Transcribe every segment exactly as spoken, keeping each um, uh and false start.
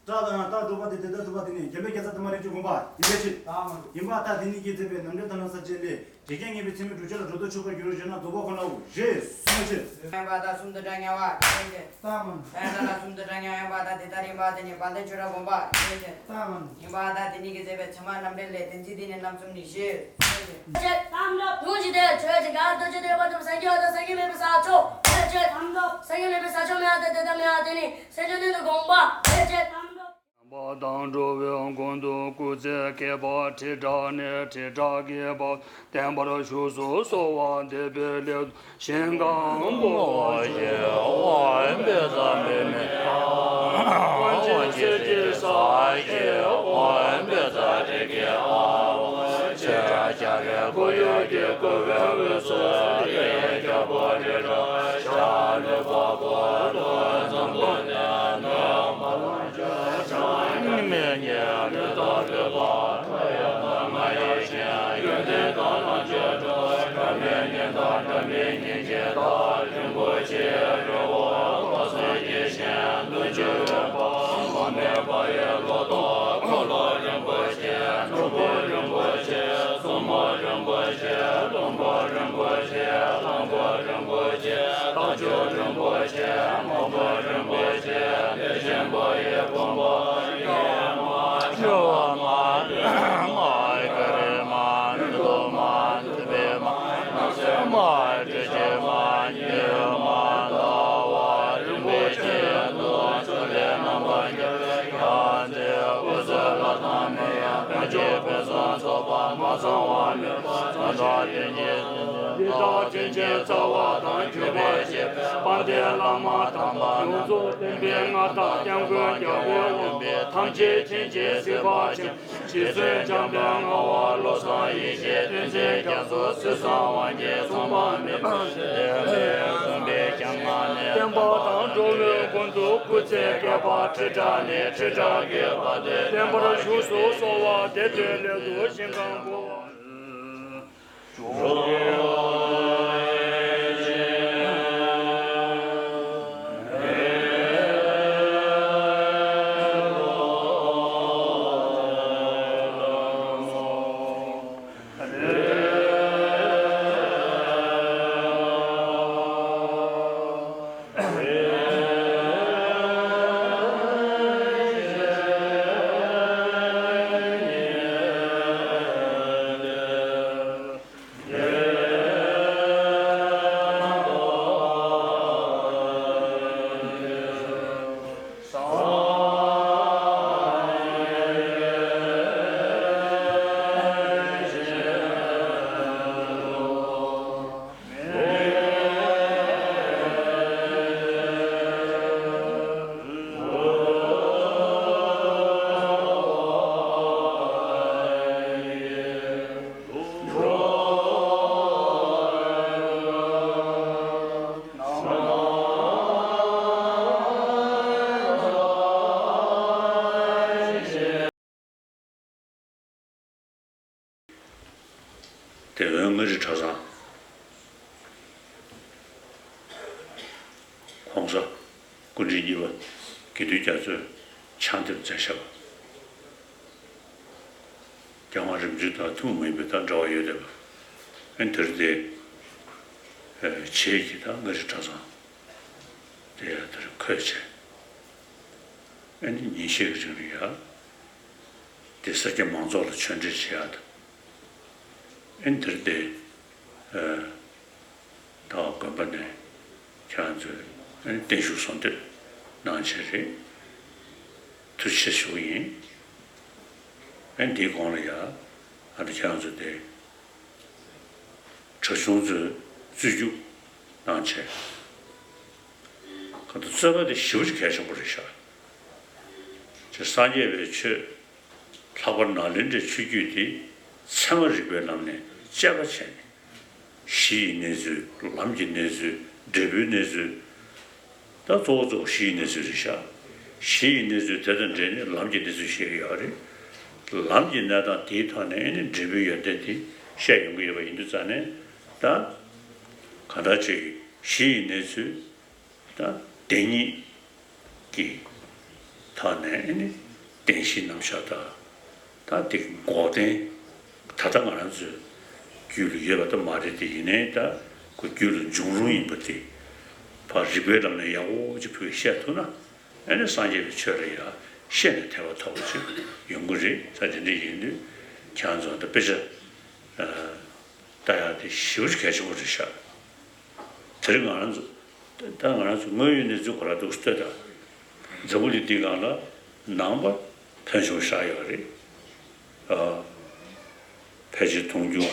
སྐྲ་དང་སྐྲ་བྲུག་པ་དེ་དེ་ལྟར་བྲུག་པ་དེ་ནི་འཇམ་པའི་རྒྱལ་ཚབ་དུ་མ་རིགས་ཀྱི་དགོངས་པ་ཡིན་པའི་ཕྱིར། ཡིན་པ་ལྟར་དེ་ཉིད་ཀྱིས་མཛད་པའི་རྣམ་འགྲེལ་དང་ནང་གསལ་བྱེད་ལས། འཇིག་རྟེན་ངེས་པའི་ཚད་མས་བསྒྲུབ་བྱ་ལ་སྒྲོ་འདོགས་ཆོད་པར་འགྱུར་རོ་ཞེ་ན་ལྡོག་པ་ཁོ་ནའོ། ཞེས་གསུངས་ཕྱིར། ཡོད་པ་དང་གསུམ་དུ་གྲངས་ངེས་པ་དེ་ཡིན་ཏེ། ཡོད་པ་དང་གསུམ་དུ་གྲངས་ངེས་པ་དང་དེ་ལྟར་ཡིན་པ་དེ་ནི་བར་ལྡན་ཆོས་རབ་དགོངས་པ་དེ་ཡིན་ཏེ། ཡིན་པ་དང་དེ་ཉིད་ཀྱིས་མཛད་པའི་ཚད་མ་རྣམ་འགྲེལ་ལས། བདེན་འཛིན་འདི་ནི་རྣམ་གསུམ་ནི། ཞེས་གསུངས་ཏེ། ཅེས་དང་འདོད་དུ་ཇི་ལྟར་ཆོས་ཅན། གང་ལྟར་ཆོས་ཅན། དེ་བར་དུ་སངས་རྒྱས་པ་དང་སངས་རྒྱས་མེད་པའི་ས་ཕྱོགས་ཕལ་ཆེར་དང་འདོད། སངས་རྒྱས་མེད་པའི་ས་ཕྱོགས་མེད་པ་དང་དེ་ལྟར་མེད་པ་དེ་ནི་སེམས་བྱུང་གནས་ལུགས་དགོངས་པ་ཕལ་ཆེར་དང་འདོད། བསྟན་པ་དང་འགྲོ་བའི་དོན་དུ་སྐུ་ཚེ་བསྐལ་པ་ཁྲི་ཕྲག་ནས་ཁྲི་ཕྲག་བརྒལ་བ་བསྟན་པར་བཞུགས་སུ་གསོལ་བ་འདེབས་པའི་སླད་དུ་ཞིང་ཁམས་གོ་འཕང་ཞིང་དབང་བསམ་པའི་མེ་ཏོག་ཀུན་མཁྱེན་ཚེ་གཅིག་ས་ཞིང་དབང་བསམ་པའི་ཚེ་གཅིག་ཨ་ཆེ་ར་ཅ་རེ་ཀོ་ཡོ་ཀེ་ཀོ་བེ་བེ་སོ་ཡ་ཡ་ཀྱ་པོ་རེ་ར་ཤ་ལུ་པ་པོ་ལོ་ཛམ་པོ་ནེ་ནོ་མ་ལ་ཇ་ཆ་ཉི་མེ་ཉེ་ལུ་ཏ་ལུ་པ་ཁ་ཡ་ཏ་མ་ཡ་ཤེ་ཡོན་ཏན་ཏ་ལ་ཇ་ཏོ་ཁ་མེ་ཉེ་ཏ་ཁ་མེ་ཉེ་ཅེ་ཏ་རིན་པོ་ཆེ་རི་བོ་ཁ་སང་ཀྱི་ཤེ་འདུ་ཅུ་ཡོད་པ་མ་མེད་པ་ཡི་ལོ་ཏོག་འཁོར་ལོ་རིན་པོ་ཆེ་ནོར་བུ་རིན་པོ་ཆེ། བཙུན་མོ་རིན་པོ་ཆེ། ལྷུན་པོ་རིན་པོ་ཆེ། གླང་པོ་རིན་པོ་ཆེ། རྟ་མཆོག་རིན་པོ་ཆེ། མགོན་པོ་རིན་པོ་ཆེ། ལས་ཆེན་པོ་ཡི་དགོན་པ་ཡི་མ་ཆེ་བ་མ་ལུས་མ་ཀ་རེ་མ་ནུ་དོ་མ་ནུ་བེ་མ་ནག་སེ་མ་དྲི་ཅེ་མ་ཉི་མ་ཟླ་བ་རིན་པོ་ཆེ་དུ་ཆུ་ལས་རྣམ་པར་རྒྱལ་བའི་ཡང་རྩེ་སྐུ་གསུང་ཐུགས་དང་མི་ཡང་དཀོན་མཆོག་ཕུན་སུམ་ཚོགས་པ་མ་ཚང་བ་མེད་པ་བྱང་ཆུབ་ཡེ་ཤེས་ཀྱི་འདི་དག་དྲིན་ཅན་རྩ་བ་དང་གུས་པས་བྱེད་པའི་དཔལ་ལྡན་བླ་མ་དམ་པ་ཡོངས་རྫོགས་བསྟན་པའི་མངའ་བདག་སྐྱབས་མགོན་རྒྱལ་བའི་དབང་པོ་ཐམས་ཅད་མཁྱེན་ཅིང་གཟིགས་པ་ཅན། རྗེ་བཙུན་འཇམ་དཔལ་ངག་དབང་བློ་བཟང་ཡེ་ཤེས་བསྟན་འཛིན་རྒྱ་མཚོ་སྲིད་གསུམ་དབང་གིས་མཚུངས་པ་མེད་པ་ཞེས་གསུངས་པའི་ཞལ་སྔ་ནས། བསྟན་པ་དང་འགྲོ་བའི་དོན་དུ་སྐུ་ཚེ་བསྐལ་པ་ཁྲི་ཕྲག་ནས་ཁྲི་ཕྲག་བརྒལ་བ་དེ་བསྟན་པར་བཞུགས་སུ་གསོལ་བ་འདེབས་པའི་སླད་དུ་ཞིང་ཁམས་གོ་འཕང་དེ་སྔོན་མངའ་རིས་གྲྭ་ཚང་༸གོང་ས་སྐུ་ཕྲེང་གཉིས་པ་དགེ་འདུན་རྒྱ་མཚོས་ཕྱག་འདེབས་མཛད་བཞག་པ། རྒྱལ་དབང་རིམ་བྱོན་དང་ཐུན་མོང་མ་ཡིན་པའི་དང་འབྲེལ་བ་ཡོད་བསྡད་པ། ཨ་ནི་དེར་དེ་བྱེས་ཀྱི་དང་མངའ་རིས་གྲྭ་ཚང་དེ་ཡང་དེར་འཁོད་བྱས། ཨ་ནི་ཉིན་ཤས་ཀྱི་རིང་ལ་ཡ་དེ་སེར་སྐྱ་མང་ཚོགས་ལ་ཆོས་འབྲེལ་བྱེད་ཡག་དང་། ཨ་ནི་དེར་དེ་ད་དགོན་པ་ནས་ཁྱེད་རང་ཚོས་ཨ་ནི་བརྟན་བཞུགས་གསོལ་འདེབས་གནང་བྱས་རེད། ཐུགས་རྗེ་ཆེ་ཞུ་གི་ཡིན། ཨ་ནི་དེའི་གོང་ལ་ཡ་ཨ་ནི་ཁྱེད་རང་ཚོས་དེ་གྲྭ་ཆུང་ཚོས་རྩོད་རྒྱུགས་གནང་བྱས། གང་ལྟར་རྩོད་པ་དེ་ཞེ་པོ་ཅིག་གལ་ཆེན་པོ་རེད་ཤག་ཅེས་སངས་རྒྱས་པའི་ཆོས་ལྷག་པར་ནཱ་ལེནྡྲའི་ཆོས་བརྒྱུད་དེ་ཚད་མ་རིག་པའི་ལམ་ནས་དཔྱད་པ་བྱས་ནས། གཞི་ཡི་གནས་ཚུལ། ལམ་གྱི་གནས་ཚུལ། འབྲས་བུའི་གནས་ཚུལ། ད་གཙོ་བོ་གཙོ་བོ་གཞི་ཡི་གནས་ཚུལ་རེད་ཤག་གཞི་ཡི་གནས་ཚུལ་དེ་དང་འབྲེལ་ནས་ལམ་གྱི་གནས་ཚུལ་བཤད་ཀྱི་ཡོད་རེད། ལམ་གྱི་གནས་སྟངས་དེའི་ཐོག་ནས་ཨ་ནི་འབྲས་བུའི་ཡོན་ཏན་དེ་བཤད་ཡོང་གི་ཡོད་པ་ཡིན་དུས་ཙང་ནས། ད་གང་འདྲ་ཅིག་གཞི་ཡི་གནས་ཚུལ། ད་བདེན་གཉིས་ཀྱི་ ཐོག་ནས་ཨེ་ནི་བདེན་བཞིའི་རྣམ་གཞག་དང་། ད་དེ་འགོག་བདེན་ད་ལྟ་ང་རང་ཚོའི་རྒྱུད་ལ་ཡོད་པ་ད་མ་རེད་དེ། ཡིན་ནའི་ད་ཁོ་རྒྱུད་ལ་འབྱུང་རུང་ཡིན་པ་དེ་ཕར་རིགས་པའི་ལམ་ནས་ཡག་པོ་ཅིག་བོད་བཤད་ཐུབ་ན། ཨེ་ནི་སངས་རྒྱས་པའི་ཆོས་ལ་ཡང་ཤེས་ནས་ཐེག་པ་ཐོབ་པ་ཅིག་ཡོང་གི་རེད། ད་དེ་འདྲ་ཡིན་དུས་ཁྱེད་རང་ཚོ་ད་དཔེ་ཆ་ལྟ་ཡག་དེ་ཞེ་པོ་ཅིག་གལ་ཆེན་པོ་རེད་ཤག་དེ་རིང་ང་རང་ཚོ་ད་ང་རང་ཚོ་དངོས་ཡོད་གནས་ཚུལ་ཁོ་རང་འདུག་ལྟོས་དང་། འཛམ་བུ་གླིང་འདི་སྒང་ལ་ནང་པ་ཕོན་ཆུང་ཤར་ཡོད་རེད། ཨ། ཕལ་ཆེར་མཐོང་ཆུང་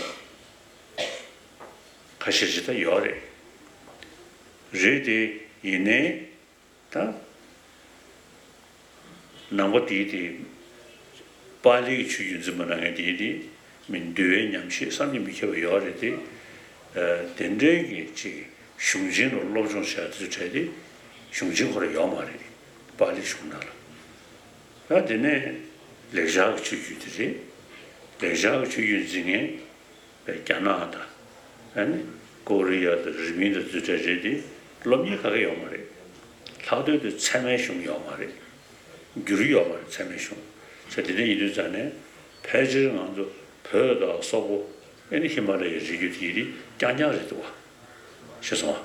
ཁ་ཤས་ཤིག་ད་ཡོད་རེད། རེད་དེ་ཡིན་ནའི་ད་ནང་པ་དེའི་དེ་པཱ་ལིའི་ཆོས་བརྒྱུད་འཛིན་པ་གནང་མཁན་དེའི་དེ་མི་འདུལ་བའི་ཉམས་བཞེས་བསམ་གྱིས་མི་ཁྱབ་པ་ཡོད་རེད་དེ། ཨ། དེ་འདྲའི་གི་ཅིག་གཞུང་ཆེན་ལ་སློབ་སྦྱོང་བྱས་དུས་གྲས་དེ་གཞུང་ཆེན་ཁོ་རང་ཡོད་མ་རེད། པཱ་ལི་གཞུང་ནང་ལ། ད་དེ་ནས་ལེགས་སྦྱར་གྱི་ཆོས་བརྒྱུད་དེ་རེད། ལེགས་སྦྱར་གྱི་ཆོས་བརྒྱུད་འཛིན་མཁན་རྒྱ་ནག་དང་། ཨ་ནི་ཀོ་རི་ཡ་དང་རི་པིན་དང་དེ་ཚོ་གྲས་རེད་དེ། སློབ་གཉེར་ག་གེ་ཡོད་མ་རེད། ལྷག་དོན་དུ་ཚད་མའི་གཞུང་ཡོད་མ་རེད། བསྒྱུར་ཡོད་མ་རེད་ཚད་མའི་གཞུང་། ས་དེ་འདྲ་ཡིན་དུས་ཙང་ནས་ཕལ་ཆེར་ང་ཚོ་བོད་དང་སོག་པོ། ཨ་ནི་ཧི་མ་ལ་ཡའི་རི་རྒྱུད་དེ་ཡི་རིགས་རྐྱང་རྐྱང་རེད་འདུག་བ། ཤེས་སོང་བ།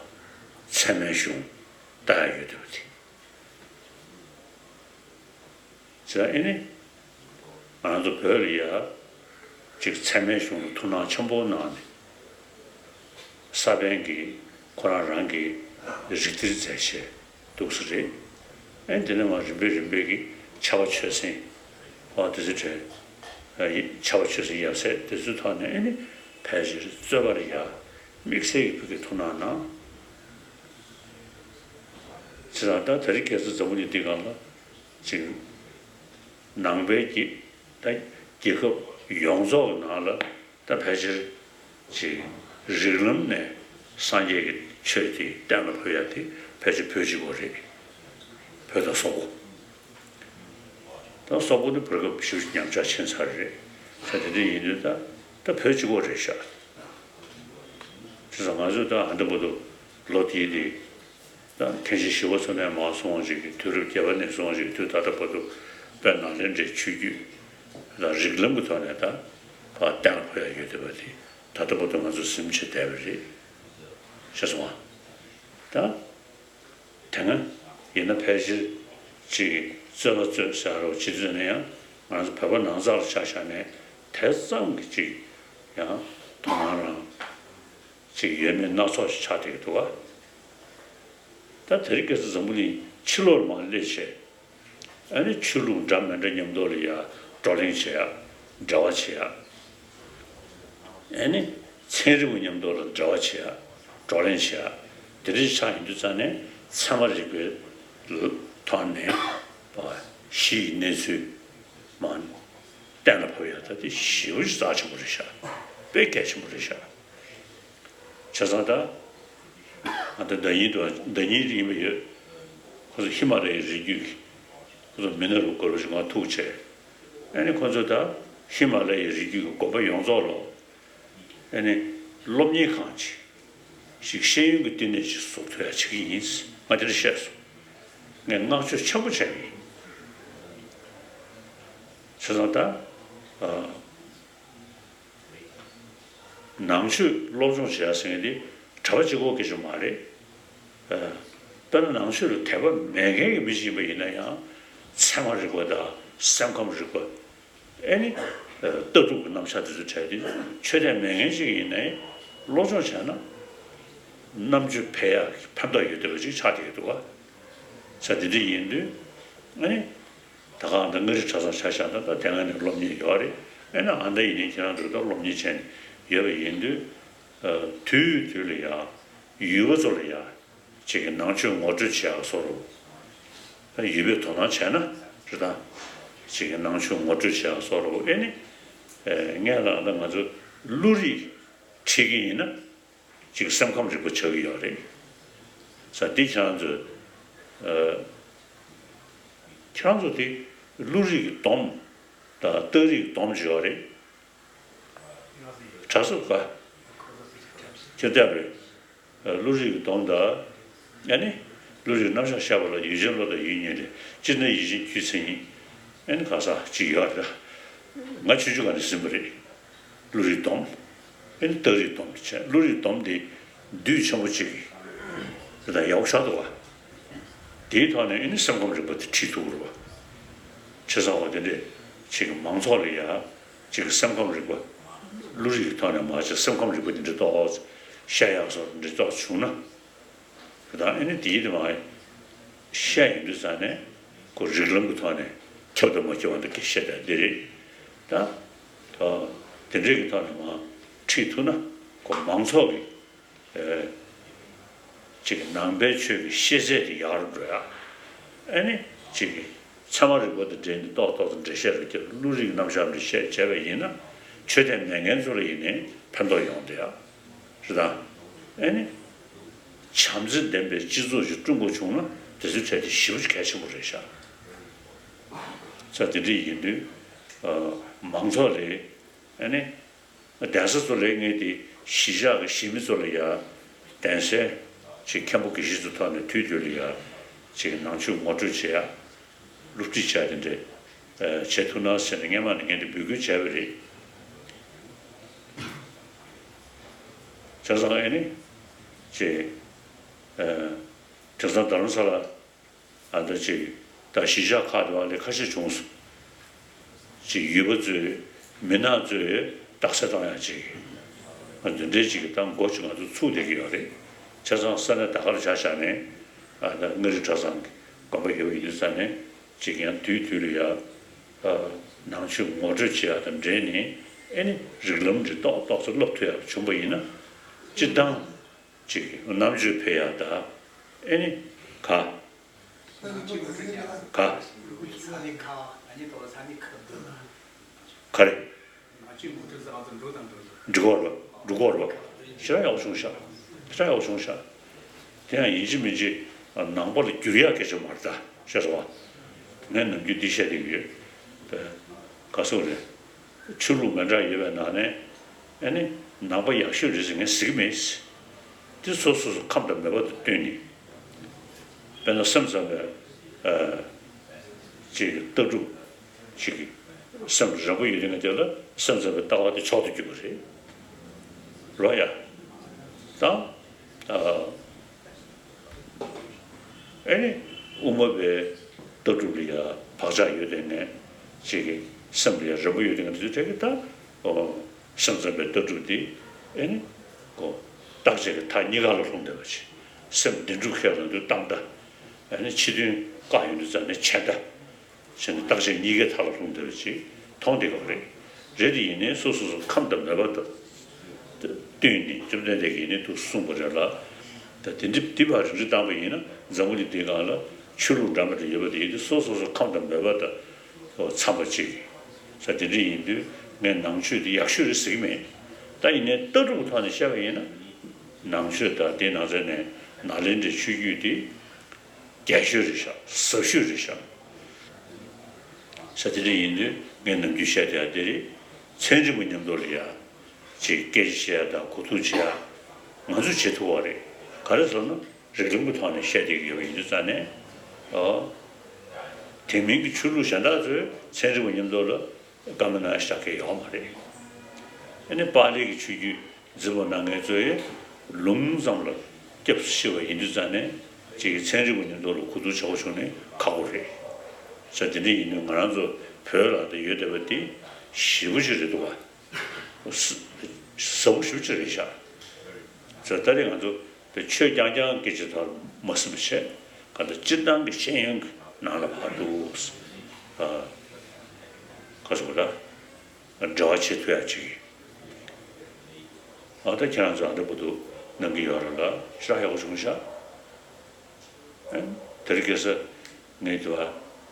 ཚད་མའི་གཞུང་ལྟ་ཡག་ཡོད་འདུག་བ་དེ། བྱས་ཨ་ནི་ང་ཚོ་བོད་ལ་ཡ་ཅིག་ཚད་མའི་གཞུང་ལ་ཐུགས་སྣང་ཆེན་པོ་གནང་ནས། ས་པཎ་གྱིས་ཁོ་རང་རང་གི་རིགས་གཏེར་མཛད་བྱས་འདུག་ས་རེད། ཨ་ནི་དེ་ནས་མར་རིམ་པས་རིམ་པས་ཀྱི་ཕྱྭ་པ་ཆོས་སེང་། ཨོ་དེ་ཚོ་གྲས། ཨ། ཕྱྭ་པ་ཆོས་སེང་ཡབ་སྲས་དེ་ཚོའི་ཐོག་ནས་ཨ་ནི་ཕལ་ཆེར་རྩོད་པ་ལ་ཡ་དམིགས་བསལ་གྱི་ཕ་གིར་ཐུགས་སྣང་གནང་། བྱས་ཙང་ད་དེ་རིང་ཁ་སང་འཛམ་བུ་གླིང་འདི་སྒང་ལ། ཅིག་ནང་པའི་གི་ད་རྒྱལ་ཁབ་ཡོངས་རྫོགས་ཀྱི་ནང་ལ་ད་ཕལ་ཆེར་ཅིག་རིགས་ལམ་ནས་སངས་རྒྱས་ཀྱི་ཆོས་དེ་གཏན་ལ་ཕབ་ཡ་དེ་ཕལ་ཆེར་བོད་གཅིག་པོ་རེད། བོད་དང་སོག་པོ། ད་སོག་པོ་ནི་བར་སྐབས་ཞེ་པོ་ཉམས་ཆག་ཕྱིན་ཚར་རེད། ས་དེ་འདྲ་ཡིན་དུས་ད་ད་བོད་གཅིག་པོ་རེད་ཤག་བྱས་ཙང་ང་ཚོས་ད་ཨ་འདི་བར་དུ་ལོ་དེའི་དེ། ད་མཁན་ཆེན་ཞི་བ་འཚོ་མས་མར་སོང་ཞིག་གི་དུས་རབས་བརྒྱད་པ་ནས་སོང་ཞིག་གི་དུས་ད་ལྟ་བར་དུ་དཔལ་ནཱ་ལེནྡྲའི་ཆོས་བརྒྱུད་ལ་རིགས་ལམ་གྱི་ཐོག་ནས་ད་ཕར་གཏན་ལ་ཕབ་ཡ་ཡོད་བསྡད་པ་དེ་ད་ལྟ་བར་དུ་ང་ཚོ་ཟིན་བྱས་བསྡད་པ་རེད། ཤེས་སོང་ང་། ད་དེ་སྔ་ཡིན་ན་ཕལ་ཆེར་ཅིག་རྩོད་པ་རྩོད་ཟེར་རོགས་བྱེད་དུས་ནས་ཡང་ང་ཚོ་བོད་པ་ནང་ཚགས་ལ་ཆ་བཞག་ནས་དེ་ཙམ་གྱི་ཅིག་ཡང་དོ་སྣང་རང་། ཅིག་ཡོད་མེད་སྣ་ཚོགས་ཤིག་ཆགས་བསྡད་ཀྱི་འདུག་ག་ད་དེ་རིང་ཁ་སང་འཛམ་བུ་གླིང་ཕྱི་ལོགས་ལ་མར་སླེབས་བྱས། ཨ་ནི་ཆོས་ལུགས་འདྲ་མི་འདྲ་མཉམ་དུ་ལ་ཡ་བགྲོ་གླེང་བྱེད་ཡ། འབྲེལ་བ་བྱེད་ཡ། ཨ་ནི་ཚན་རིག་པ་མཉམ་དུ་ལ་འབྲེལ་བ་བྱེད་ཡ། བགྲོ་གླེང་བྱེད་ཡ། དེ་འདྲ་ཆགས་ཡོང་དུས་ཙང་ནས་ཚད་མ་རིག་པའི་ཐོག་ནས་གཞི་ཡི་གནས་ཚུལ་མར་གཏན་ལ་ཕབ་ཡ་ད་དེ་ཞེ་པོ་ཅིག་རྩ་ཆེན་པོ་རེད་ཤག་དཔེ་གལ་ཆེན་པོ་རེད་ཤག་བྱས་ཙང་ད། ང་ཚོ་ཟླ་ཉིན་དུ་ཟླ་ཉིན་རིག་པ་ཡོད། ཁོ་ཚོ་ཧི་མ་ལ་ཡའི་རི་རྒྱུད་ཀྱི་ཁོ་ཚོ་མི་སྣ་རུ་དགོས་རུ་ཞིག་ང་ཐུག་བྱས། ཨ་ནི་ཁོ་ཚོ་ད་ཧི་མ་ལ་ཡའི་རི་རྒྱུད་ཀྱི་དགོན་པ་ཡོངས་རྫོགས་ལ་ཨ་ནི་སློབ་གཉེར་ཁང་ཅིག་ཞིག་ཤེས་ཡོན་གྱི་བསྟི་གནས་ཅིག་བཟོ་ཐུབ་ཡ་བྱེད་ཀྱི་ཡིན། ང་དེ་འདྲ་བཤད་སོང་། ངས་བསྔགས་བརྗོད་ཆེན་པོ་བྱས་པ་ཡིན། བྱས་ཙང་ད། ཨ། ནང་ཆོས་སློབ་སྦྱོང་བྱེད་ཡ་ཟེར་མཁན་དེ་གྲྭ་པ་གཅིག་པོ་སྐད་ཆ་མ་རེད། ཨ། དཔེར་ན་ནང་ཆོས་ལ་དད་པ་མེད་མཁན་གྱི་མི་ཞིག་ཡིན་པ་ཡིན་ན་ཡང་ཚད་མ་རིག་པ་དང་སེམས་ཁམས་རིག་པ། ཨེ་ནི། ཨ། ལྟ་གྲུབ་ཀྱི་རྣམ་གཞག་དེ་ཚོ་བྲལ་ཏེ་ཆོས་དད་མེད་མཁན་ཞིག་ཡིན་ནའི་སློབ་སྦྱོང་བྱས་ན་རྣམ་དཔྱོད་འཕེལ་ཡག་གི་ཕན་ཐོགས་ཡོད་བསྡད་པ་ཅིག་ཆགས་བསྡད་ཀྱི་འདུག་ག་ས་དེ་འདྲ་ཡིན་དུས་ཨ་ནི། ད་ག་ཨ་མདའ་མངའ་རིས་གྲྭ་ཚང་ཆ་བཞག་ན་ད་དེ་སྔ་ནས་སློབ་གཉེར་ཡོད་རེད། ཨེ་ན་ཨ་མདའ་ཡིན་ནའི་ཁྱེད་རང་ཚོ་ད་སློབ་གཉེར་བྱས་ནས་ཡོད་པ་ཡིན་དུས། ཨ། དུས་དུས་ལ་ཡ་ཡུལ་པ་ཚོ་ལ་ཡ་ཅིག་གི་ནང་ཆོས་ངོ་སྤྲོད་བྱེད་ཡག་བཟོ་འདྲ། ཨ། ཡུལ་པས་དོ་སྣང་བྱས་ན་རེད་ད། ཅིག་གི་ནང་ཆོས་ངོ་སྤྲོད་བྱེད་ཡག་བཟོ་འདྲ། ཨེ་ནི། ཨེ། སྔོན་ལ་ད་ང་ཚོ་བློ་རིག་ཁྲིད་ཀྱི་ཡིན་ན། ཅིག་སེམས་ཁམས་རིག་པ་ཆགས་ཀྱི་ཡོད་རེད། ས་འདི་ཁྱེད་རང་ཚོས། ཨ། ཁྱེད་རང་ཚོ་དེ་བློ་རིག་གི་སྡོམ་དང་རྟགས་རིག་གི་སྡོམ་ཅིག་ཡོད་རེད། གྲྭ་ཚང་ག་ཁྱེད་བལྟས་རེད། ཨ། བློ་རིག་གི་སྡོམ་དང་། ཨ་ནི། བློ་རིག་རྣམ་གཞག་བཤད་པ་ལ་ཡུལ་ཅན་བློ་དང་ཡུལ་གཉིས་ལས། སྤྱིར་ན་ཡིད་བཞིན་སྒྱུ་མཚན་ཉིད། ཨེ་ནི་ག་ས་ཅིག་ཡོད་རེད། ང་ཆུང་ཆུང་ག་ནས་ཟིན་པ་རེད། བློ་རིག་སྡོམ། ཨེ་ནི་རྟགས་རིག་སྡོམ་བྱས། བློ་རིག་སྡོམ་དེ་བསྡུས་ཆེན་པོ་གཅིག་གིས་དེ་དང་ཡག་པོ་ཆགས་འདུག་བ། དེའི་ཐོག་ནས་ཨེ་ནི་སེམས་ཁམས་རིག་པ་དེ་ཁྲིད་ཐུབ་དགོས་རེད་བ། བྱས་ཙང་བ་དེ་འདྲས་ཅིག་གི་མང་ཚོགས་ལ་ཡ་ཅིག་གི་སེམས་ཁམས་རིག་པ། བློ་རིག་གི་ཐོག་ནས་མ་བྱས་སེམས་ཁམས་རིག་པ་དེ་འདྲས་ཏོག་ཤ་ཡག་སོགས་འདྲས་ཏོག་བྱུང་ན། དེ་དང་ཨེ་ནི་དེའི་དེ་མ་བཤད་ཡོང་དུས་ཙང་ནས་ཁོ་རིགས་ལམ་གྱི་ཐོག་ནས་ཁྱབ་དང་མ་ཁྱབ་པ་འདི་སྐད་བཤད་བསྡད་འདི་རེད། ད་ད་དེ་འདྲའི་གི་ཐོག་ནས་མ་ཁྲིད་ཐུབ་ན་ཁོ་མང་ཚོགས་ཀྱི་ཨེ་ཅིག་གི་ནང་པའི་ཆོས་ཀྱི་ཤེས་ཚད་དེ་ཡར་འགྲོ་ཡ། ཨེ་ནི་ཅིག་གི་ཚད་མ་རིག་པ་དང་འབྲེལ་ནས་ཏོག་ཏོག་ཏུ་འགྲེལ་བཤད་རེ་བརྒྱབ། བློ་རིག་རྣམ་གཞག་འགྲེལ་བཤད་བྱས་པ་ཡིན་ན་ཆོས་དད་མེད་མཁན་ཚོ་ལ་ཡིན་ནའི་ཕན་ཐོགས་ཡོང་བསྡད་ཡ། རེད་དང་། ཨེ་ནི། བྱམས་བརྩེ་ལྡན་པའི་སྤྱི་ཚོགས་ཤིག་བསྐྲུན་དགོས་བྱུང་ན་དེ་ཚོའི་གྲས་དེ་ཞེ་པོ་ཅིག་གལ་ཆེན་པོ་རེད་ཤག་ས་དེ་འདྲ་ཡིན་དུས། ཨ། མང་ཚོགས་ལས། ཨེ་ནི། གདན་ས་ཚོ་ལས་ངས་དེ་གཞིས་ཆགས་ཀྱི་གཞིས་མི་ཚོ་ལ་ཡ། གདན་སའི་ཅིག་མཁན་པོ་དགེ་བཤེས་ཚོ་ཐོག་ནས་དུས་དུས་ལ་ཡ། ཅིག་ནང་ཆོས་ངོ་སྤྲོད་བྱེད་ཡ། སློབ་ཁྲིད་བྱས་དེ་འདྲས། ཨ། བྱེད་ཐུབ་ན་ཟེར་ནས་སྔན་མ་ནས་ངས་དེ་འབོད་སྐུལ་བྱས་པ་རེད། བྱས་ཙང་ཨེ་ནི། ཅེས། ཨ། དེང་སང་རྡ་རམ་ས་ལ། ཨ། ད་ཅིག་ད་གཞིས་ཆགས་ཁག་དེ་བ་ལས་ཁ་ཤས་བྱུང་སོང་། ཅིག་ཡུལ་པ་ཚོས་མི་ནག་ཚོས་རྟགས་གསལ་བཏང་ཡ་ཅིག་ཨ། འདི་འདྲའི་ཅིག་གི་ད་མགོ་ཅིག་ང་ཚོ་ཚུགས་བསྡད་ཀྱི་ཡོད་རེད། བྱས་ཙང་ས་གནས་ད་ག་ལ་བཞག་བཞག་ནས། ཨ། ད་མངའ་རིས་གྲྭ་ཚང་གི་དགོན་པ་ཡོད་པ་ཡིན་དུས་ཙང་ནས། ཅིག་ཡང་དུས་དུས་ལ་ཡ། ཨ། ནང་ཆོས་ངོ་སྤྲོད་བྱེད་ཡག་དང་འབྲེལ་ནས། ཨེ་ནི་རིགས་ལམ་འདི་ཏོག་ཏོག་ཙམ་སློབ་ཐུབ་ཡག་བྱུང་པ་ཡིན་ན། སྤྱིར་བཏང་ཅིག་རྣམ་དཔྱོད་འཕེལ་ཡག་དང་། ཨེ་ནི་ག་ག་ག་རེ། འགྲིག་གོ་རེད་པ། འགྲིག་གོ་རེད་པ། ཞེ་དྲག་ཡག་པོ་བྱུང་ཤག་ཞེ་དྲག་ཡག་པོ་བྱུང་ཤག་དེ་ཡང་ཡིན་གཅིག་མིན་གཅིག་ནང་པ་ལ་འགྱུར་ཡག་སྐད་ཆ་མ་རེད་ད། ཤེས་སོང་བ། ངས་ནམ་རྒྱུན་འདི་བཤད་བསྡད་ཀྱི་ཡོད། དེ་ག་སོགས་རེད། ཆོས་ལུགས་མི་འདྲ་ཡོད་པའི་ནང་ནས། ཨེ་ནི། ནང་པ་ཡག་ཤོས་རེད་ཟེར་ངས་ཟེར་གྱི་མེད། འདི་སོ་སོ་སོ་ཁམས་དང་མོས་པ་དང་བསྟུན་ནས། དཔེར་ན་སེམས་ཙམ་པའི། ཨ། ཅིག་ལྟ་གྲུབ། ཅིག་སེམས་རན་པོ་ཡོད་མཁན་དེ་ལ་སེམས་ཙམ་པའི་ལྟ་བ་དེ་མཆོག་ཏུ་གྱུར་པ་རེད། རོ་ཡ། དང་། ཨ། ཨེ་ནི། དབུ་མ་པའི་ལྟ་གྲུབ་ལ་ཡ་བག་ཆགས་ཡོད་དེ་ནས། ཅིག་གི་སེམས་ལ་ཡ་རན་པོ་ཡོད་དེ་ནས་དེ་ཚོ་གྲས་ཀྱི་ད། ཨོ། སེམས་ཙམ་པའི་ལྟ་གྲུབ་དེ། ཨེ་ནི། ཨོ། རྟག་ཆད་ཀྱི་མཐའ་གཉིས་ཀ་ལ་ལྷུང་བསྡད་པ་ཅིག་སེམས་བདེན་གྲུབ་ཁས་ལེན་དུས་བཏང་མཐའ། ཨེ་ནི་ཕྱི་དོན་བཀག་ཡོང་དུས་ཙམ་ནས་བྱས་མཐའ། བྱས་ནས་རྟག་ཆད་གཉིས་ཀའི་མཐའ་ལ་ལྷུང་བསྡད་པ་ཅིག་མཐོང་བསྡད་ཡོད་རེད། རེད་དེ་ཡིན་ནའི་སོ་སོ་སོ་ཁམས་དང་མོས་པ་དང་བསྟུན་ནས་བཅོམ་ལྡན་འདས་ཀྱིས་ཡིན་ནའི་འདུག་གསུངས་པ་རེད་ལ། ད་དེ་འདྲ་འདི་བར་རིམ་གྲོ་བཏང་པ་ཡིན་ན་འཛམ་བུ་གླིང་འདིའི་སྒང་ལ་ཆོས་ལུགས་འདྲ་མི་འདྲ་ཡོད་པ་དེ་ཡིན་དུས་སོ་སོ་སོ་ཁམས་དང་མོས་པ་དང་འཚམས་པ་ཅིག་ས་དེ་འདྲ་ཡིན་དུས་ངས་ནང་ཆོས་དེ་ཡག་ཤོས་རེད་ཟེར་གྱི་མེད། ད་ཡིན་ནའི་ལྟ་གྲུབ་ཀྱི་ཐོག་ནས་བཤད་པ་ཡིན་ན། ནང་ཆོས་དང་དེའི་ནང་ཚན་ནས་ནཱ་ལེནྡྲའི་ཆོས་བརྒྱུད་དེ། རྒྱས་ཤོས་རེད་ཤག་ཟབ་ཤོས་རེད་ཤག་ས་དེ་འདྲ་ཡིན་དུས་ངས་ནམ་རྒྱུན་བཤད་བསྡད་ཡ་དེ་རེད། ཚན་རིག་པ་མཉམ་དུ་ལ་ཡ། ཅིག་སྐད་ཆ་བཤད་ཡ་དང་གོ་བསྡུར་བྱེད་ཡ། ང་ཚོས་བྱེད་ཐུབ་པ་རེད། ག་རེ་ཟེར་ན་རིགས་ལམ་གྱི་ཐོག་ནས་བཤད་བསྡད་ཀྱི་ཡོད་པ་ཡིན་དུས་ཙང་ནས། ཨོ། དེ་མིན་གྱི་ཆོས་ལུགས་གཞན་དག་ཚོས་ཚན་རིག་པ་མཉམ་དུ་ལ། བཀའ་མོལ་གནང་ཡ་ཞེ་དྲག་གི་ཡོད་མ་རེད། ཨ་ནི་པཱ་ལི་གི་ཆོས་བརྒྱུད་འཛིན་པ་གནང་མཁན་ཚོ་ཡིས་ལུང་ཙམ་ལ་སྐྱབས་སུ་མཆི་བ་ཡིན་དུས་ཙང་ནས་ཅིག་གི་ཚན་རིག་པ་མཉམ་དུ་ལ་གོ་བསྡུར་བྱེད་དགོས་བྱུང་ནས་ཁག་པོ་རེད། ས་དེ་འདྲ་ཡིན་དུས་ང་རང་ཚོ་བོད་ལ་ད་ཡོད་བསྡད་པ་དེ་ཞེ་པོ་ཅིག་རེད་འདུག་ག་ཟབ་པོ་ཞེ་པོ་ཅིག་རེད་ཤག་ས་ད་རེས་ང་ཚོ། དེ་ཆོས་རྐྱང་རྐྱང་སྐད་ཆ་ཐོག་མ་ཟིན་པ་བྱས། ག་ད་སྤྱིར་བཏང་གི་ཤེས་ཡོན་གྱི་ནང་ལ་བར་དུ། ཨ། ག་ཟེར་བ་ད། འབྲེལ་བ་བྱེད་ཐུབ་ཡ་ཅིག་ཨ་ད་ཁྱེད་རང་ཚོ་ཨ་འདྲ་པོ་འདུག་གནང་གི་ཡོད་རེད་ལ་ཞེ་དྲག་ཡག་པོ་བྱུང་ཤག་ཨ། དེ་རིང་ཁ་སང་ངས་དེ་བ་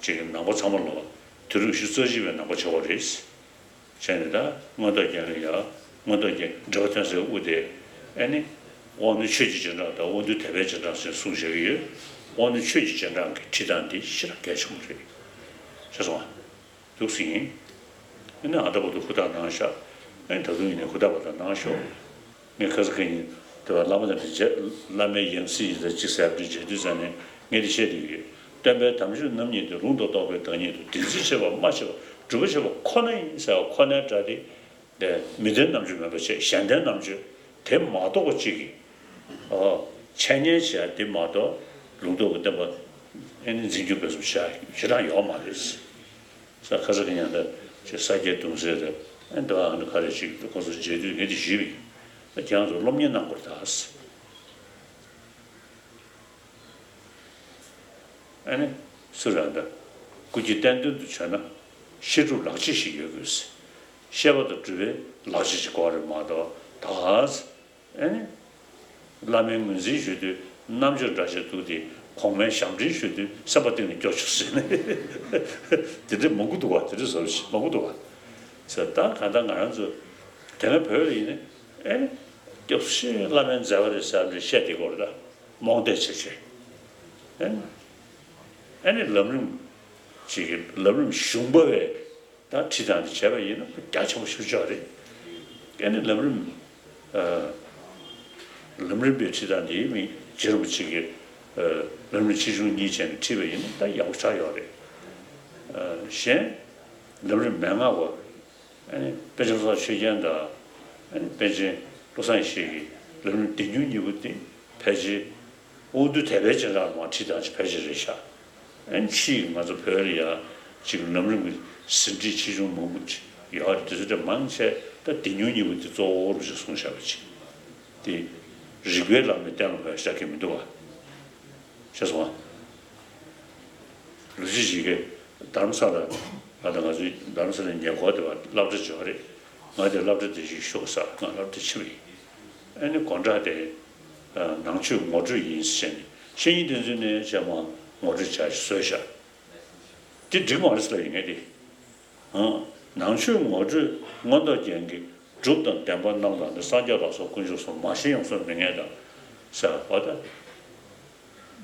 ཅིག་ནང་པ་ཚང་མ་ལ་དུས་རབས་ཉི་ཤུ་རྩ་གཅིག་པའི་ནང་པ་ཆགས་པ་རེད། བྱས་ནས་ད་མངོན་རྟོགས་རྒྱན་ལ་ཡ། མངོན་རྟོགས་རྒྱན་འབྲེལ་བ་ཐོན་སའི་དབུ་དེ། ཨེ་ནི། དབང་རྣོན་ཆོས་ཀྱི་རྗེས་འབྲང་དང་དབང་རྟུལ་དད་པའི་རྗེས་འབྲང་ཟེར་གསུངས་བཞག་གི་ཡོད། དབང་རྣོན་ཆོས་ཀྱི་རྗེས་འབྲང་གི་ཁྲིད་སྟངས་འདི་ཞེ་དྲག་གལ་ཆེན་པོ་རེད། ཤེས་སོང་ང་། འདུག་སེ་ཡིན། ཨེ་ནི་ཨ་ད་བར་དུ་ཧུར་ཐག་གནང་ཤག་ཨེ་ནི་ད་དུང་ཡིན་ནའི་ཧུར་ཐག་པ་དང་གནང་ཤོག་ངས་ཁ་ས་ཁ་ཡིན་དེ་བ་བླ་མ་དང་འདྲ་བྱས། བླ་མའི་ཡང་སྲིད་ཡིན་ད་ཅིག་ཟེར་བ་འདྲ་བྱས་དུས་ཙང་ནས་ ངས་དེ་བཤད་དེ་ཡོད། སྟོན་པའི་དམ་ཆོས་རྣམ་གཉིས་ཏེ། ལུང་དང་རྟོགས་པའི་བདག་ཉིད་དོ། བདེན་འཛིན་བྱེད་པ་སྨྲ་ཤེས་པ། སྒྲུབ་པ་བྱེད་པ་ཁོ་ན་ཡིན་ཟེར་བ་ཁོ་ནའི་སྒྲ་དེ། དེ་མི་ལྡན་རྣམ་དཔྱོད་མེད་པར་བྱེད། གཞན་ལྡན་རྣམ་དཔྱོད་དེ་མ་གཏོགས་པ་གཅིག་གིས། ཨོ། འཆད་ཉན་བྱེད་ཡ་དེ་མ་གཏོགས་ལུང་རྟོགས་ཀྱི་བསྟན་པ་ཨེ་ནི་འཛིན་སྐྱོང་སྤེལ་གསུམ་བྱེད་ཡ་ཞེ་དྲག་ཡོད་མ་རེད། ས་ཁ་ས་གི་ཉང་ད་ཅིག་ས་སྐྱའི་གདུང་སྲས་དང་ཨེ་འདི་བ་ཨ་ནི་ག་རེ་ཅིག་ཁོང་ཚོ་མཇལ་དུས་ངས་དེ་ཞུས་པ་ཡིན། ཨ་ཁྱེད་རང་ཚོ་སློབ་གཉེར་གནང་དགོས་རེད་ད། ཨ་ནི་སུ་ར་འདྲ། སྐུ་སྐྱེ་བསྟན་དོན་དུ་བྱོན་ན་བཤད་སྒྲུབ་ལག་རྗེས་ཤིག་ཡོད་དགོས། བཤད་པ་དང་སྒྲུབ་པའི་ལག་རྗེས་ཤིག་དགོས་རེད་མ་གཏོགས་ད། ཨ་ནི་བླ་མའི་ངོས་འཛིན་ཞུ་དུས་རྣམ་དཔྱོད་འདྲ་ཞིག་འདུག་སྟེ་གོང་མའི་ཞབས་འདྲེན་ཞུ་དུས་སེམས་པ་གཏིང་ནས་སྐྱོ་བཅུག་ཟེར་ནས་དེ་འདྲ་མང་པོ་འདུག་བ། དེ་འདྲ་བཟོ་ཞིག་མང་པོ་འདུག་བ། ཟེར་ད་གང་ལྟར་ང་རང་ཚོ་དེ་སྔ་བོད་ལ་ཡིན་ནའི་ཨ་ནི་སྐྱབས་སུ་མཆི་བླ་མའི་མཛད་པ་རེད་ཟེར་བ་འདྲ་བཤད་བསྡད་ཀྱི་ཡོད་རེད་ད། རྨོངས་དད་བྱས་བྱས། ཨ་ནི་ཨ་ནི་ལམ་རིམ་ཅིག་གི་ལམ་རིམ་གཞུང་པ་བས་ད་ཁྲིད་སྟངས་དེ་བྱས་པ་ཡིན་ན་རྒྱ་ཆེན་པོ་ཞེ་པོ་ཅིག་རེད། ཨ་ནི་ལམ་རིམ་ཨ་ལམ་རིམ་པའི་ཁྲིད་སྟངས་དེ་མི་རྗེ་རིན་པོ་ཆེ་གིས་ཨ་ལམ་རིམ་ཆེ་ཆུང་གཉིས་བྱས་ནས་ཁྲིད་པ་ཡིན་ན་ད་ཡག་པོ་ཆགས་ཡོད་རེད། ཨ་གཞན་ལམ་རིམ་མན་ངག་པ། ཨ་ནི་པཎ་ཆེན་བློ་བཟང་ཆོས་རྒྱན་དང་། ཨ་ནི་པཎ་ཆེན་བློ་བཟང་ཡེ་ཤེས་ཀྱི་ལམ་རིམ་བདེ་སྙུང་གཉིས་པོ་དེ་ཕལ་ཆེར་དབང་འདུས་དད་པའི་རྗེས་འབྲང་ལ་མར་ཁྲིད་སྟངས་ཅིག་ཕལ་ཆེར་རེད་ཤག་ཨ་ནི་ཕྱིས་ང་ཚོ་བོད་ལ་ཡ་ཅིག་ལམ་རིམ་གྱི་ཟིན་བྲིས་ཆེ་ཆུང་མང་པོ་ཅིག་ཡོད་རེད། དེ་ཚོ་དེ་མང་ཆེ་ད་བདེ་སྙུང་གཉིས་པོ་དེ་གཙོ་བོ་རུ་ཅིག་གསུངས་བཞག་པ་ཅིག་དེ་རིགས་པའི་ལམ་ནས་གཏན་ལ་ཕབ་ཡ་ཤ་གི་མི་འདུག་བ། ཤེས་སོང་ང་། ལུས་ཅི་ཞིག་གིས་དྷ་རམ་ས་ལ་ང་དང་ང་ཚོའི་དྷ་རམ་ས་ལའི་ཉེ་འཁོར་དེ་བ་སློབ་གྲྭ་ཅིག་ཡོད་རེད། ང་དེ་སློབ་གྲྭ་དེ་ཞིག་ཤོག་ཟེར་ང་སློབ་གྲྭ་ཕྱིན་པ་ཡིན། ཨ་ནི་དགོང་དག་དེ་ནང་ཆོས་ངོ་སྤྲོད་ཡིན་ཟེར་ནས་བཤེས་གཉེན་བསྟེན་ཚུལ་ནས་བྱས་མ་ངོ་སྤྲོད་བྱ་ཞིག་བཟོས་ཤག་དེ་འགྲིག་མ་རེད་ཟེར་ལབ་ཡིན་ངས་དེ། ཨང་། ནང་ཆོས་ངོ་སྤྲོད་མངོན་རྟོགས་རྒྱན་གྱི་སྒྲུབ་དང་བདེན་པ་རྣམས་དང་ནི་སངས་རྒྱས་ལ་སོགས་དཀོན་མཆོག་གསུམ། མ་ཤེས་ཡོངས་སུ་མི་ངེས་དང་། ཟེར་བ་དང་།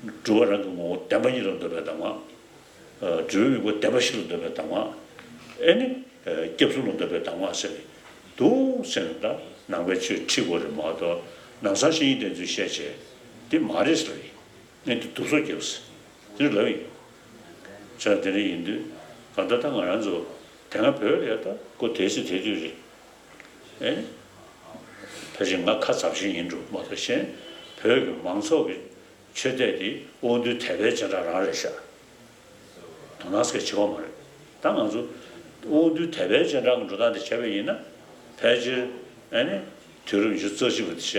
སྒྲུབ་པ་རང་གི་ངོ་བོ་བདེན་པ་ཉིད་ལ་འདོད་པའི་གདམས་ངག་སྒྲུབ་པའི་དམིགས་པ་བདེན་པ་བཞི་ལ་འདོད་པའི་གདམས་ངག་ཨེ་ནི། སྐྱབས་གསུམ་ལ་འདོད་པའི་གདམས་ངག་ཟེར་ནས་འདུག་ཟེར་ནས་ད་ནང་པའི་ཆོས་ཁྲིད་དགོས་རེད་མ་གཏོགས་ནང་སང་བཤེས་གཉེན་བསྟེན་ཚུལ་བཤད་བྱས་འདི་མ་རེད་ཟེར་བ་ཡིན། ངས་འདི་སྡུག་སོ་རྒྱབ་ཟེར་དེ་ལབ་ཡིན། བྱས་དེ་འདྲ་ཡིན་དུས་གང་ལྟར་ད་ང་རང་ཚོ་དེ་སྔ་བོད་ལ་ཡ་ད་ཁོ་དེ་སྲིད་དེ་དུས་རེད། ཨེ། ཕལ་ཆེར་ང་ཁ་ཚབས་ཆེན་ཡིན་འགྲོ་མ་གཏོགས་གཞན་བོད་ཀྱི་མང་ཚོགས་ཀྱི་ཆོས་དད་དེ་དབང་འདུས་དད་པའི་རྗེས་འབྲང་རང་རེད་ཤག་དོ་སྣང་སྐད་ཆེ་བ་མ་རེད། ད་ང་ཚོ་དབང་འདུས་དད་པའི་རྗེས་འབྲང་གི་འགྲོ་སྟངས་དེ་བྱས་པ་ཡིན་ན་ཕལ་ཆེར་ཨེ་ནི་དུས་རབས་ཉི་ཤུ་རྩ་གཅིག་པ་དེ་བྱས་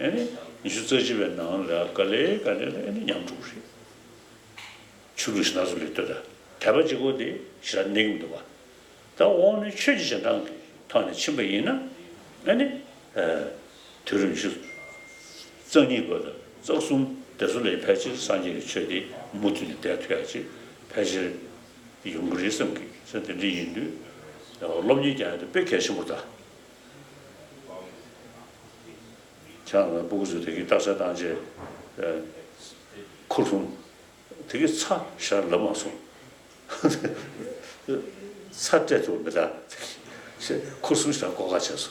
ཨེ་ནི་ཉི་ཤུ་རྩ་གཅིག་པའི་ནང་ལ་ག་ལེ་ག་ལེ་ལ་ཨེ་ནི་ཉམས་འགྲོ་གི་རེད། ཆོས་ལུགས་ཤིག་སྣ་ཚོགས་ལས་ལྟོས་དང་དད་པ་གཅིག་པོ་དེ་ཞེ་དྲག་གནས་ཀྱི་མི་འདུག་བ། ད་དབང་ནི་ཆོས་ཀྱི་རྗེས་འབྲང་གི་ཐོག་ནས་ཕྱིན་པ་ཡིན་ན་ཨ་ནི། དུས་རབས་ཉི་ཤུ་རྩ་གཉིས་པ་དང་རྩ་གསུམ་དེ་ཚོ་ལས་ཕལ་ཆེར་སངས་རྒྱས་ཀྱི་ཆོས་དེ་མུ་མཐུད་ནས་བསྡད་ཐུབ་ཡ་ཅིག་ཕལ་ཆེར་ཡོང་གི་རེད་བསམ་གི་ས་དེ་འདྲ་ཡིན་དུས་སློབ་གཉེར་རྒྱག་ཡ་དེ་དཔེ་གལ་ཆེན་པོ་རེད་ད། ཆང་ལ་སྤུ་གུ་ཚོ་དེ་གི་རྟགས་གསལ་བཏང་རྗེས་ཁུར་སོང་། དེ་གི་ཚ་ཞེ་དྲག་ལབ་མ་སོང་། ཚ་སྤྲད་ཐུབ་མི་འདུག་ཁུར་སོང་ཞེ་དྲག་ལྐོག་ག་བྱས་སོང་།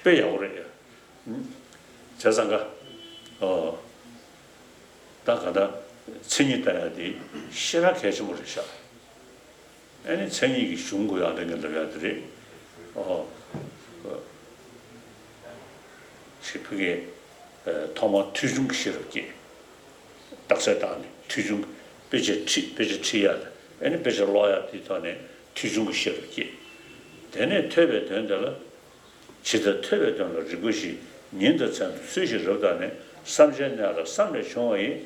དཔེ་ཡག་པོ་རེད་ཡ། བྱས་ཙང་ཀ་ཨོ། ད་ག་ད་མཚན་ཉིད་ལྟ་ཡ་དེ་ཞེ་དྲག་གལ་ཆེན་པོ་རེད་ཤག་ཨ་ནི་མཚན་ཉིད་ཀྱི་གཞུང་གོ་ཡག་ལ་ངས་ལབ་ཡག་དེ་རེད། ཨོ། ཞེས་ཕ་གིའི་ཐོག་མར་ཐོས་བྱུང་གི་ཤེས་རབ་བསྐྱེད། རྟགས་གསལ་བཏང་ནས་ཐོས་བྱུང་དཔེ་ཆ་ཁྲིད་དཔེ་ཆ་ཁྲིད་ཡག་ལ་ཨ་ནི་དཔེ་ཆ་ཀློག་ཡག་དེའི་ཐོག་ནས་ཐོས་བྱུང་གི་ཤེས་རབ་བསྐྱེད། དེ་ནས་ཐོས་པའི་དོན་དེ་ལ། ཇི་ལྟར་ཐོས་པའི་དོན་ལ་རིག་པ་བཞི་ཉིན་དང་མཚན་དུ་ཚུལ་བཞིན་རབ་བརྟགས་ནས་བསམ་བྱའི་གནས་ལ་བསམ་ལས་བྱུང་བ་ཡི།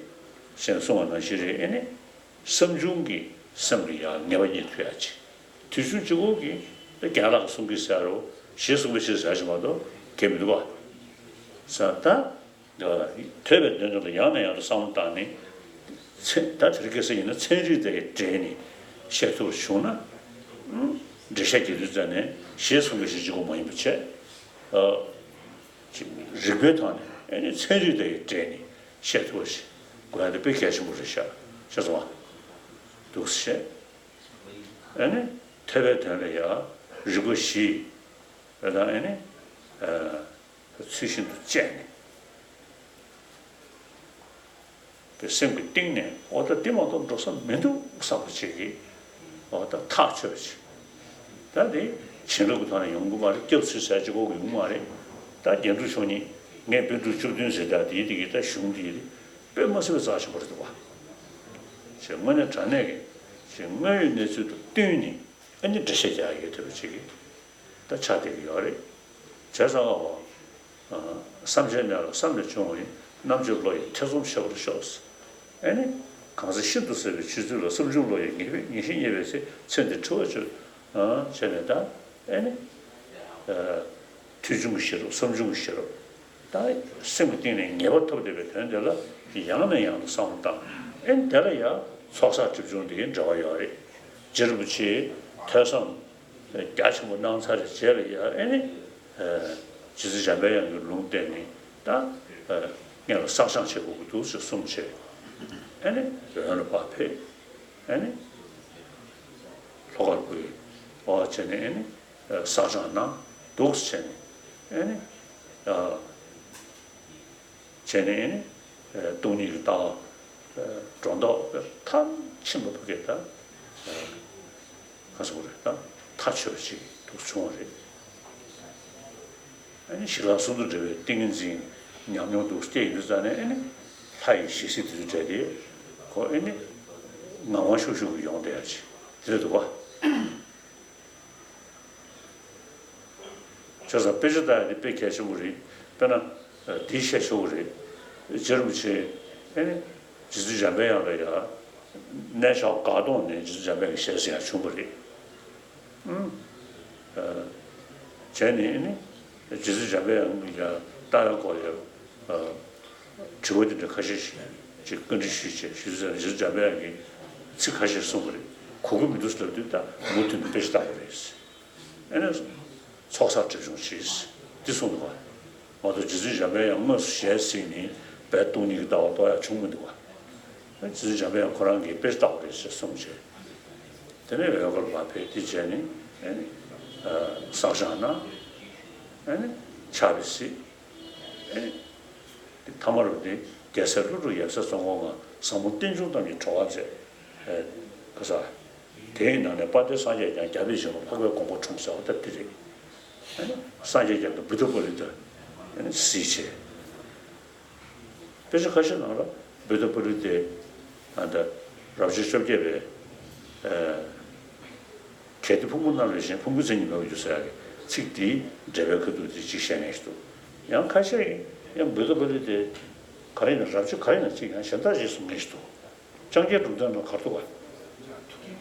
ཞེས་གསུངས་པ་ནང་བཞིན་རེད། ཨེ་ནི། བསམ་བྱུང་གི་སེམས་ལ་ཡང་ངེས་པ་རྙེད་ཐུབ་ཡ་ཅིག་ཐོས་བྱུང་གཅིག་པོ་གིས་རྒན་ལགས་གསུང་གི་ཟེར་རོ་ཞེས་གསུངས་པའི་ཕྱིར་ཟེར་ཞིག་མ་གཏོགས་གལ་མི་འདུག་བ། ས་ད། ཐོས་པའི་དོན་དེ་ལ་ཡང་ནས་ཡང་དུ་བསམ་བློ་བཏང་ནས། ཚན་ད་དེ་རིང་ཁ་སང་ཡིན་ན་ཚན་རིག་དང་འབྲེལ་ནས་བཤད་ཐུབ་པ་བྱུང་ན། འགྲེལ་བཤད་རྒྱག་དུས་ཙམ་ནས་ཞེས་གསུངས་པའི་ཕྱིར་གཅིག་པོ་མ་ཡིན་པ་བྱས། རིགས་པའི་ཐོག་ནས་ཨེ་ནི་ཚན་རིག་དང་འབྲེལ་ནས་བཤད་ཐུབ་པ་ཞིག་དགོས་ཡ་དེ་དཔེ་གལ་ཆེན་པོ་རེད་ཤག་ཤེས་སོང་བ། འདུག་སེ་བཤད། ཨེ་ནི་ཐོས་པའི་དོན་ལ་ཡང་རིགས་པ་བཞི་རེད་དང་ཨེ་ནི་ཚུལ་བཞིན་དུ་དཔྱད་ནས། སེམས་ཀྱི་གཏིང་ནས་འོ་ད་འདི་མ་གཏོགས་འགྲོ་ས་མི་འདུག་བསམ་པ་ཅིག་གིས་འོ་ད་ཐག་ཆོད་པ་ཅིག་ད་འདི་བྱིན་རླབས་ཀྱི་ཐོག་ནས་ཡོང་གི་མ་རེད། སྐྱབས་ཚུལ་ཟེར་ཅིག་གོ་གི་ཡོང་གི་མ་རེད། ད་རྒྱན་དྲུག་མཆོག་གཉིས་ངས་པཎ་གྲུབ་བཅུ་བདུན་ཟེར་ད་དེའི་དེ་གི་ད་གཞུང་དེ་དཔེ་མ་སྲིད་པའི་རྩ་ཆེན་པོ་རེད་འདུག་བ། ཅེས་དངོས་གནས་དྲང་གནས་ཀྱི་ཅེས་དངོས་ཡོད་གནས་ཚུལ་དུ་བསྟུན་ནས་ཨ་ནི་འགྲེལ་བཤད་རྒྱག་ཡོད་ཐུབ་པ་ཅིག་གིས། ད་ཆ་དེ་གི་ཡོད་རེད། བྱས་ཙང་ཨོ། བསམ་བྱས་ནས་ལ་བསམ་ནས་བྱུང་བའི་རྣམ་དཔྱོད་བློ་ཡིས་ཐེ་ཚོམ་ཆེ་བར་ཤོག་ཨེ་ནི། གང་ཟག་ཤིན་ཏུ་གསལ་བའི་ཆོས་ཚུལ་ལ་བསམ་བྱུང་བློ་ཡིས་ངེས་པའི་ངེས་ཤེས་རྙེད་པའི་ཚེ་ཚེ་འདིར་འཁྲུལ་བ་གཅོད། བྱས་ནས་ད་ཨེ་ནི། ཐོས་བྱུང་གི་ཤེས་རབ་བསམ་བྱུང་གི་ཤེས་རབ། ད་སེམས་ཀྱི་གཏིང་ནས་ངེས་པ་ཐོབ་བསྡད་པའི་དོན་དེ་ལ་ཡང་ནས་ཡང་དུ་བསམ་བློ་བཏང་ཨེ་ནི་དེ་ལ་ཡང་ཚོགས་བསགས་སྒྲིབ་སྦྱོང་དེའི་འབྲེལ་བ་ཡོད་རེད། རྗེ་རིན་པོ་ཆེས་ཐོས་བསམ། རྒྱ་ཆེན་པོ་གནང་ཚར་བའི་རྗེས་ལ་ཡང་ཨེ་ནི། རྗེ་བཙུན་འཇམ་པའི་དབྱངས་ཀྱི་ལུང་བསྟན་ནི་ད། སྔོན་ལ་བསགས་སྦྱང་བྱེད་དགོས་ཀྱི་འདུག་ཅེས་གསུངས་བྱས། ཨེ་ནི་འོན་ལ་ཕར་ཕེབས། ཨེ་ནི། ལྷོ་ཁར་བུད། འོ་བྱས་ནས་ཨེ་ནི། བསགས་སྦྱང་གནང་འདུག་བྱས་ནས། ཨེ་ནི། བྱས་ནས་ཨེ་ནི། སྟོང་ཉིད་ཀྱི་ལྟ་བ། སྒྲོ་འདོགས་མཐའ་ཕྱིན་པ་ཕ་གི་ད། ག་ཟེར་དགོས་རེད་ད། ཐག་ཆོད་པ་ཅིག་འདུག་བྱུང་བ་རེད། ཨ་ནི་ཞི་ལྷག་གསུམ་དང་འབྲེལ་བའི་ཏིང་ངེ་འཛིན་ཉམས་མྱོང་འདུག་སྐྱེས་ཡོང་དུས་ཙ་ནས་ཨ་ནི་ལྷ་ཡི་ཞལ་གཟིགས་དེ་ཚོ་འདྲ་དེ་ཁོ་ཨ་ནི་ངང་དབང་ཤུགས་ཤུགས་ཀྱིས་ཡོང་བསྡད་ཡ་ཅིག་དེ་འདྲ་འདུག་བ། བྱས་ཙང་དཔེ་ཆ་ལྟ་ཡ་དེ་དཔེ་གལ་ཆེན་པོ་རེད། དཔེར་ན་འདི་བཤད་ཆོག་གི་རེད། རྗེ་རིན་པོ་ཆེ་ཨ་ནི་རྗེ་བཙུན་འཇམ་པའི་དབྱངས་ལ་ཡ་གནས་མཆོག་དགའ་གདོང་ནས་རྗེ་བཙུན་འཇམ་པའི་དབྱངས་ཀྱི་ཞལ་གཟིགས་ཡ་བྱུང་བ་རེད། ཨུམ། བྱས་ནས་ནི། རྗེ་བཙུན་འཇམ་པའི་དབྱངས་ཀྱི་ལྟ་བའི་སྐོར་ལ། དྲི་བ་དེ་འདྲ་ཁ་ཤས་ཤིག་ཅིག་བཀའ་འདྲི་ཞུས་བྱས་ཞུས་ཚེ་རྗེ་བཙུན་འཇམ་པའི་དབྱངས་ཀྱིས་ཚིག་ཁ་ཤས་གསུངས་པ་རེད། གོ་གི་མི་འདུག་ལབ་དུས་ད་མུ་མཐུད་ནས་དཔེ་ཆ་ལྟ་དགོས་རེད། ཨེ་ནས། ཚོགས་བསགས་སྒྲིབ་སྦྱོང་བྱས། འདི་གསུངས་འདུག་བ། མ་གཏོགས་རྗེ་བཙུན་འཇམ་པའི་དབྱངས་དངོས་སུ་ཞལ་གཟིགས་ནས་དཔལ་སྟོང་ཉིད་ཀྱི་ལྟ་བ་རྟོགས་ཡ་བྱུང་མི་འདུག་བ། རྗེ་བཙུན་འཇམ་པའི་དབྱངས་ཁོ་རང་གིས་དཔེ་ཆ་ལྟ་བ་རེད་ཅེས་གསུངས་བྱས། དེ་ནས་འོལ་ཁ་ལ་མར་ཕེབས་དེ་བྱས་ནས་ཨེ་ནི། བསགས་སྦྱང་གནང་། ཨེ་ནི། ཕྱག་དཔེ་གཟིགས། ཨེ་ནི། ཐ་མར་འདི་རྒྱལ་སྲས་ཀླུ་སྒྲུབ་ཡབ་སྲས་ཙོང་ཁ་མངའ་ཟབ་མོ་རྟེན་འབྱུང་ཐམས་ཅད་གྲོལ་བར་མཛད། ཨེ། ག་ས། དེའི་ནང་ནས་དཔལ་ལྡན་སངས་རྒྱས་བསྐྱངས་རྒྱལ་པོས་བྱིན་པ་འཕགས་པའི་གོ་འཕང་འཁྲུངས་ཟེར་བ་ད་འདི་རེད། ཨེ་ནི། སངས་རྒྱས་བསྐྱངས་དང་བུདྡྷ་པཱ་ལི་ཏ། ཨེ་ནི། གཟིགས་བྱས། དཔེ་ཆ་ཁ་ཤས་ནང་ལ་བུདྡྷ་པཱ་ལི་ཏས་ཨ་ད་རབ་བྱུང་བཅོ་བརྒྱད་པའི་ཨ་གལ་ཏེ་ཕུང་པོ་རྣམས་ལས་གཞན་ཕུང་པོའི་མཚན་ཉིད་མེད་པར་འགྱུར་ཟེར་ཡག་གི་ཚིག་དེའི་འགྲེལ་པའི་ཁ་ཐུག་དེ་གཅིག་བཤད་མཁན་ཞིག་འདུག་ཡང་ཁ་ཤས་ཀྱིས་ཡང་བུདྡྷ་པཱ་ལི་ཏས་ག་ཡིན་ན་རབ་བྱུང་ག་ཡིན་ན་གཅིག་ཡང་གཞན་དག་ཅིག་གསུང་མཁན་ཞིག་འདུག་ཅང་ཁའི་གྲུབ་མཐའ་ནང་ག་རེ་འདུག་ག་ཐུགས་ཀྱི་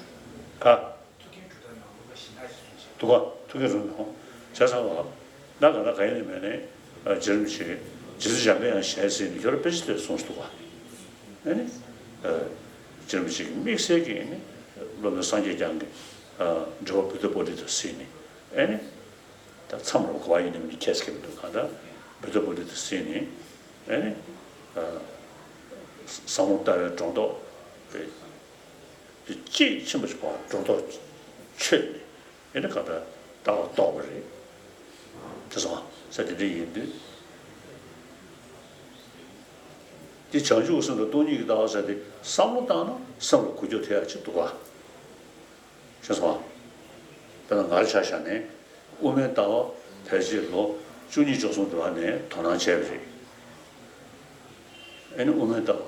གྲུབ་མཐའ་ནང་ལུགས་ལ་གཞན་དག་ཅིག་གསུངས་ཤིག་འདུག་ག་ཐུགས་ཀྱི་གྲུབ་མཐའ་ནང་བྱས་ཙང་བ། ད་ག་ན་ག་ཡིན་ནི་མེད་ནས་རྗེ་རིན་པོ་ཆེ་རྗེ་བཙུན་འཇམ་པའི་དབྱངས་ཞལ་གཟིགས་ནས་ཁྱོད་རང་དཔེ་ཆ་དེ་གསུངས་ཤིག་འདུག་ག་ཨེ་ནི། རྗེ་རིན་པོ་ཆེ་གི་དམིགས་བསལ་གྱི་ཨེ་ནི། སློབ་དཔོན་སངས་རྒྱས་བསྐྱངས་ཀྱི་འགྲེལ་པ་བུདྡྷ་པཱ་ལི་ཏ་གཟིགས་ནས་ཨེ་ནི། ད་མཚམས་རེ་ག་བ་ཡིན་ནི་མིན་ཁྱད་ཀྱི་མི་འདུག་ག་ད་བུདྡྷ་པཱ་ལི་ཏ་གཟིགས་ནས་ཨེ་ནི། ཟབ་མོ་ལྟ་བའི་སྒྲོ་འདོགས་དེ་དཔྱིས་ཕྱིན་པ་ཞིག་པ་སྒྲོ་འདོགས་ཆོད་ནས་ཨེ་ནི་ག་ད་ལྟ་བ་རྟོགས་པ་རེད། དེ་སོང་ས་དེ་འདྲ་ཡིན་དུས། དེ་བྱང་ཆུབ་སེམས་དང་སྟོང་ཉིད་ཀྱི་ལྟ་བ་ཟེར་དེ་བསམ་བློ་བཏང་ན་སེམས་ལ་འགུལ་སྐྱོད་ཐེབས་ཡག་ཅིག་འདུག་ག་ཤེས་སོང་ང་། དཔེར་ན་ང་རང་ཆ་བཞག་ནས་དབུ་མའི་ལྟ་བ་ཕལ་ཆེར་ལོ་བཅུ་གཉིས་བཅུ་གསུམ་དུ་བ་ནས་དོ་སྣང་བྱས་པ་རེད། ཨེ་ནི་དབུ་མའི་ལྟ་བ་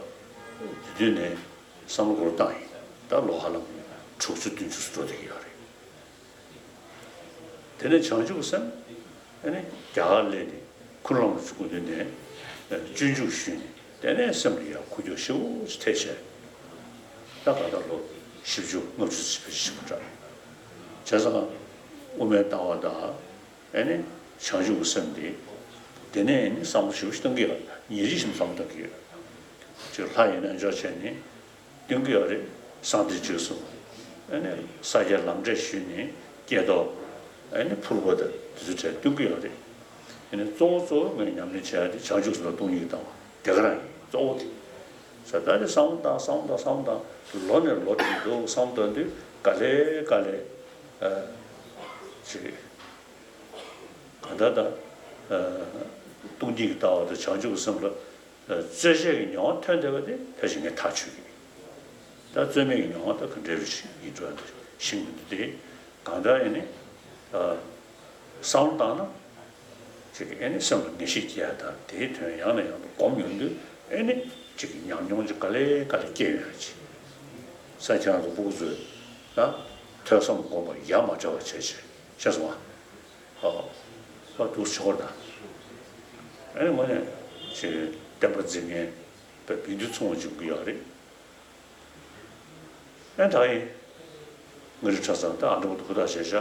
དེ་དུས་ནས་བསམ་བློ་འགུལ་བཏང་ཡིན། ད་ལོ་ཧ་ལམ་དྲུག་ཅུ་བདུན་ཅུ་སུ་འགྲོ་བསྡད་ཀྱི་ཡོད་རེད། དེ་ནས་བྱང་ཆུབ་སེམས། ཨེ་ནི་རྒྱ་གར་སླེབས་ནས་ཁུ་ལུ་ལུང་པ་ཆུ་ཁུ་འདི་ནས་སྤྱོད་འཇུག་ཞུས་ནས་དེ་ནས་སེམས་ལ་ཡང་འགུལ་སྐྱོད་ཞེ་པོ་ཅིག་ཐེབས་བྱས། ད་ག་ད་ལོ་བཞི་བཅུ་ལྔ་བཅུ་ཙམ་ཞིག་འགྲོ། བྱས་ཙང་དབུ་མའི་ལྟ་བ་དང་ཨེ་ནི་བྱང་ཆུབ་སེམས་འདི་དེ་ནས་ཨེ་ནི་བསམ་བློ་ཞེ་པོ་ཞིག་གཏོང་གི་ཡོད། ཉིན་རེ་བཞིན་བསམ་བློ་གཏོང་གི་ཡོད། ཅིག་ལྷ་ཡི་རྣལ་འབྱོར་བྱས་ནས། སྟོན་གྱི་ཡོད་རེད། གསང་བདེ་བཅུ་གསུམ། ཨ་ནི་ས་སྐྱའི་ལམ་འབྲས་ཞུས་ནས་སྐྱེ་ཐོག་ཨ་ནི་ཕུར་བུ་དང་དེ་ཚོ་གྲས་སྟོན་གྱི་ཡོད་རེད། ཨ་ནི་གཙོ་བོ་གཙོ་བོ་ངས་ཉམས་ལེན་བྱས་ཏེ་བྱང་ཆུབ་སེམས་དང་སྟོང་ཉིད་ཀྱི་ལྟ་བ་དེ་ག་རང་ཡིན་གཙོ་བོ་དེ། ས་ད་ནི་བསམ་བློ་བཏང་བསམ་བློ་བཏང་བསམ་བློ་བཏང་ལོ་ནས་ལོ་དེ་འདུག་བསམ་བློ་བཏང་དུས་ག་ལེ་ག་ལེ་ཨ་ཅིག་ག་ད་ད་ཨ་སྟོང་ཉིད་ཀྱི་ལྟ་བ་དང་བྱང་ཆུབ་སེམས་ལ། རྩོད་བྱེད་ཀྱི་མྱོང་བ་ཐོན་བསྡད་པ་དེ་ཕལ་ཆེར་ངས་ཐག་ཆོད་ཀྱི་རེད། ད་རྩོད་མེད་ཀྱི་མྱོང་བ་ད་ག་འདྲ་རེད་ཤིང་ཡིན་འགྲོ་ཡ་འདུག་ཤིང་མི་འདུག་དེ་གང་ལྟར་ཡིན་ནི། བསམ་བློ་བཏང་ན། ཅིག་གིས་ཨེ་ནི་སེམས་ལ་ངེས་ཤེས་སྐྱེ་ཡ་དང་དེའི་དོན་ཡང་ནས་ཡང་དུ་སྒོམ་ཡོང་དུས་ཨེ་ནི་ཅིག་གིས་ཉམས་མྱོང་ཅིག་ག་ལེ་ག་ལེ་སྐྱེ་ཡོང་ཡ་ཅིག་ས་ཁྱེད་རང་ཚོ་སྤུ་གུ་ཚོས་ད་ཐོས་བསམ་སྒོམ་པ་ཡ་མ་བྲལ་བ་བྱས་བྱས་ཤེས་སོང་ང་། ཨོ། ཨ་འདུག་ཆོག་གོ་ད། ཨེ་ནི་དངོས་གནས་ཅིག་བསྟན་པ་འཛིན་མཁན་པའི་མི་འདུས་ཚོང་བ་འཇོན་གི་ཡོད་རེད། ཨེ་ད་ཡིན། ངའི་ཁྲ་ཚང་ད་ཨ་འདྲ་པོ་ཧུར་ཐག་བྱས་ཤག་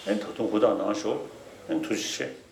ཨེ་ད་དུང་ཧུར་ཐག་གནང་ཤོག་ཨེ་ཐུགས་རྗེ་ཆེ།